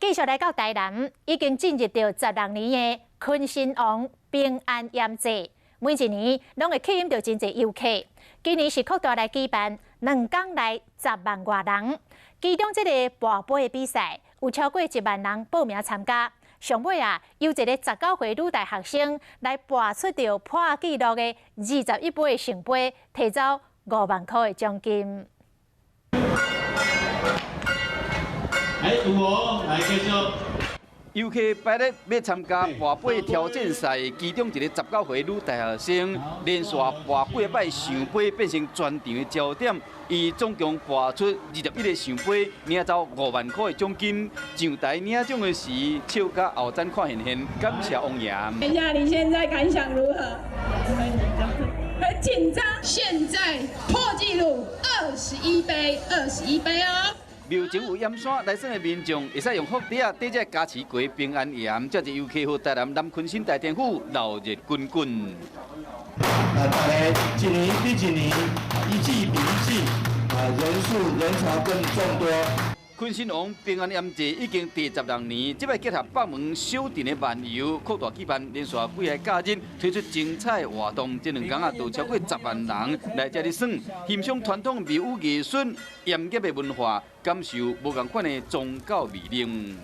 繼續來到台南，已經進入著十六年的坤新王平安鹽祭，每一年攏會吸引著真濟遊客。今年是擴大來舉辦，兩工來十萬外人。其中這個跋杯的比賽，有超過1萬人報名參加。上尾啊，由一個19歲女大學生來跋出著破紀錄的21杯的聖杯，提走5萬箍的獎金。哎，有無？來繼續。遊客排咧欲參加跋杯挑戰賽，其中一個19歲女大學生連續跋幾擺聖杯，變成全場的焦點。伊總共跋出21個聖杯，領走5萬箍的獎金。上台領獎的時，笑甲後層看現現，感謝王爺。等一下，你現在感想如何？很緊張，很緊張。現在破紀錄，21杯，21杯哦。廟前有鹽山來耍的民眾，會使用福袋仔綴這加持過平安鹽，遮濟遊客予台南南鯤鯓大天府鬧熱滾滾。啊，大家一年比一年，一季比一季，啊，人數人潮更眾多。坤新王平安鹽祭已經第十六年，這擺結合北門小鎮的漫遊，擴大舉辦，連續幾个假日推出精彩活動。這兩工啊，就超過十萬人來這裡耍，欣賞傳統廟宇藝術、鹽業的文化，感受無仝款的宗教魅力。